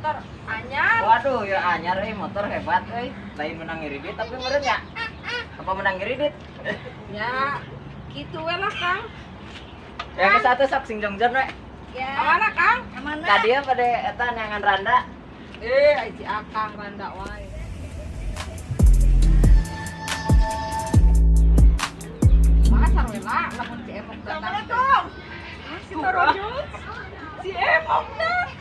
Motor anyar. Waduh, ya anyar euy, motor hebat euy. Lain menang ngiridit tapi meureun nya. Apa menang ngiridit? Ya, kitu we lah, Kang. Yang ke satu sok sing jongjon we. Ya. Kamana, Kang? Kemana? Ka dieu pada eta neangan randa. Eh, ai si Akang randa wae. Kumaha sarwela lamun si Emok datang. Assalamualaikum. Si Torojun. Si Emok datang.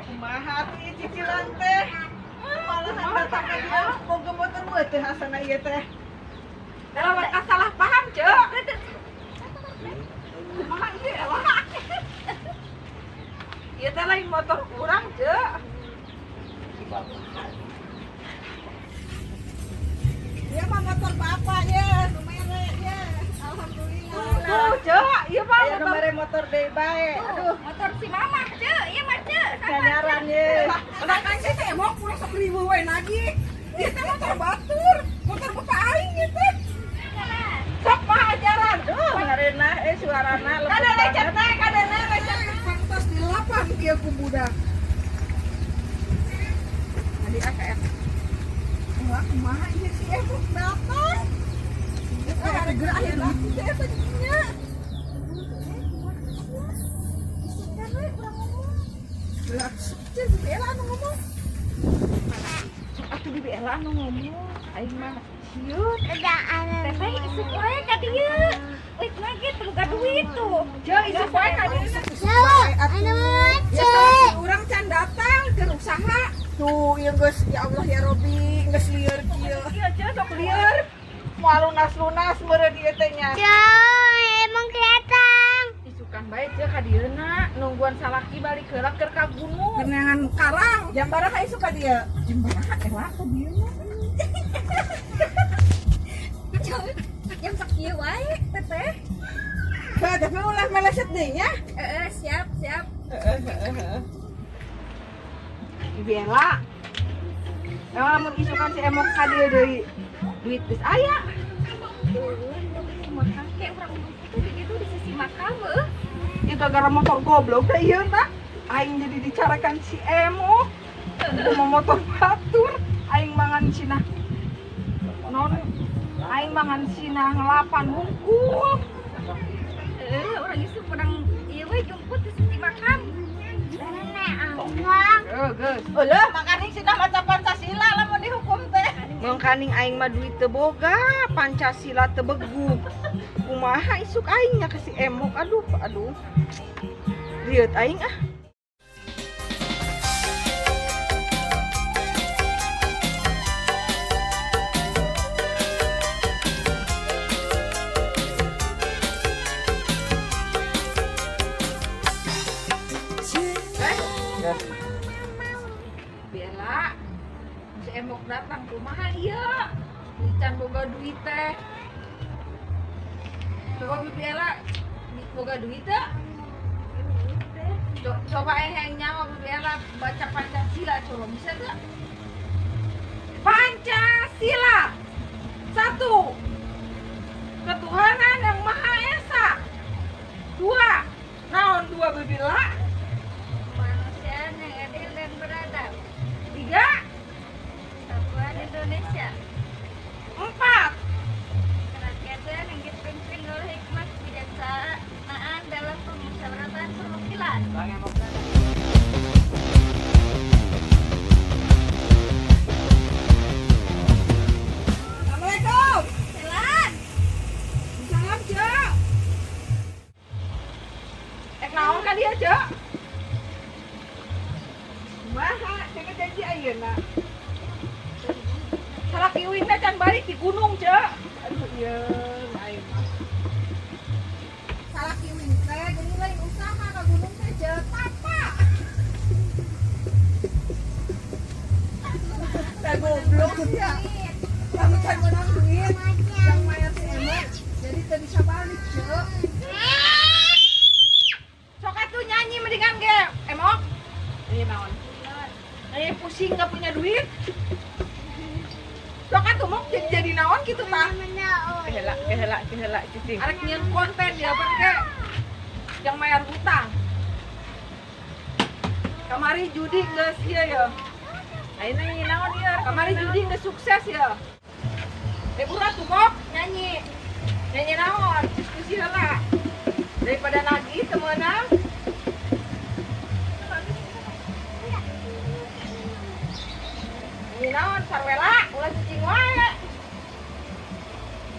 Kumaha tuh cicilan teh? Malahan datang ka dieu boga motor mah teh hasana ieu teh. Dalam salah paham, Cek. Kumaha ieu elah. Ieu teh lain motor kurang, Cek. Ieu mah motor bapak ye, nu mere ye. Alhamdulillah. Tuh, Cek, ieu mah Aya nu motor mere motor deui bae. Aduh, Motor si mama, Cek. Iya mah, Cek. kanyaran ye. Udah kan sih teh emok kurang sok riweuh we nagih. Ieu teh motor batur, motor bapak aing ieu teh. Sok mah ajaran. Duh, ngareunah suarana lembut Kada lecet banget. teh, kadana lecet. Pantas dilapan kieu ku budak. Adi AKF. Wah, kumaha ieu si Emok datang? Ah, ada gerak aya duit teh eta nya. Gerak, cek Bibi Ella anu ngomong. Sok atuh Bibi Ella anu ngomong. Aing mah sieun. Teteh isuk wae ka dieu. Wih, lagi tuh boga duit tuh. Cek isuk wae ka dieu. Ya, salaki urang can datang keur usaha. Tuh, ieu geus ya Allah ya Robi, geus lieur kieu. Ieu cek sok lieur. Moal lunas-lunas meureun ieu teh nya. Isukan bae cek ka dieuna nungguan salaki balik heula keur ka gunung. Keneangan karang. Jam baraha isuk ka dieu? Jam baraha elah ka dieuna. Jam sakieu wae, Teteh. Heuh, tapi ulah meleset deui nya. Heeh, siap, siap. Bibi Ella. Emang lamun isukan si Emok ka dieu deui duit geus aya. Kumaha ke urang itu gitu di sisi makam heuh. Ieu gara-gara motor goblok teh ieu tah. Aing jadi dicarakan si Emok. Kumaha motor batur, aing mangan cenah. Non aing mangan cenah ngelapan hungkul. Heeh, urang isuk urang ieu we jemput di sisi makam. Heuh, geus. Eulah, makaning cenah maca Pancasila lamun dihukum teh. Mangkaning aing mah duit teu boga, Pancasila teu beguh. Kumaha isuk aing nya ka si Emok, aduh, aduh. Rieut aing ah. Ya. Bella, si Emok datang kumaha ieu? Can boga duit teh. Coba Bibi Ella boga duit teh? Coba eheng nyawa Bibi Ella baca Pancasila coba bisa teh? Pancasila. 1. Ketuhanan yang Maha Esa. 2. Naon 2 Bibi Ella? Kemanusiaan yang adil dan beradab. 3. Persatuan Indonesia. 4. Kerakyatan yang dipimpin oleh hikmat kebijaksanaan dalam permusyawaratan perwakilan. Bang Emok. Assalamualaikum. Jalan. Salam, Cek. Ek naon ka dieu, Cek? Kumaha cenah janji ayeuna? Salaki uing teh can balik di gunung, Cek. Aduh, ieu aing mah. Salaki uing teh geuning lain usaha ka gunung teh jeung tapa. Teh goblok ya. Lamun can meunang duit, yang mayar si Emok, jadi teu bisa balik, Cek. Sok atuh nyanyi mendingan ge, Emok. Ini naon? Nyanyi pusing gak punya duit. Sok atuh mok jadi naon gitu tah. Keheula, keheula, keheula cicing. Arek nyieun konten ya apa ke? Yang mayar hutang. Kamari judi geus ieu ya. Ayeuna nyanyi naon ieu? Kamari judi geus sukses ya. Eh buruan tuh kok Nyanyi. nyanyi naon, diskusi heula. Daripada nagih teu meunang. Nyanyi naon sarwela, ulah cicing wae.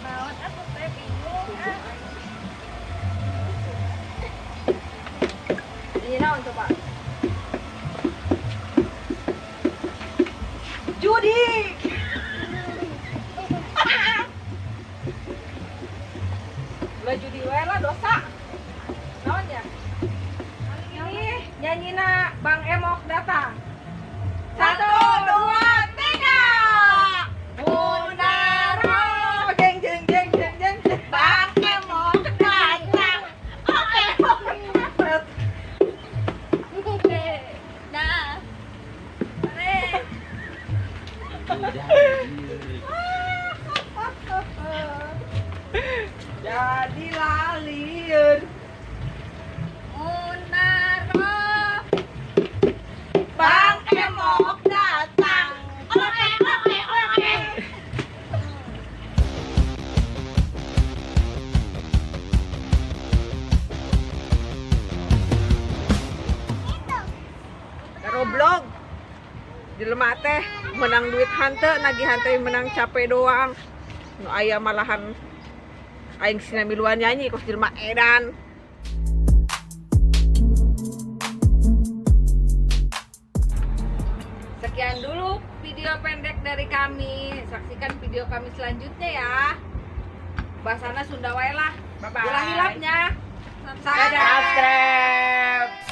Naon atuh teh bingung ah. Nyanyi naon coba? Judi. Ulah judi wae lah dosa. Naon ya? Ini nyanyina Bang Emok datang. 1, 2, 3. Munaro, jeng jeng jeng jeng jeng. Bang Emok datang. Oke. Oke. Dah. Re. Jadi lalir. Munaro. Bang Emok datang. Oke, oke, oke. Goblok. Jelema teh menang duit hanteu, nagihan teh menang capek doang. Nu aya malahan aing sina miluan nyanyi kos jelema edan. Sekian dulu video pendek dari kami. Saksikan video kami selanjutnya ya. Bahasana Sunda wae lah. Bye-bye. Ulah hilapnya. Dadah. Subscribe.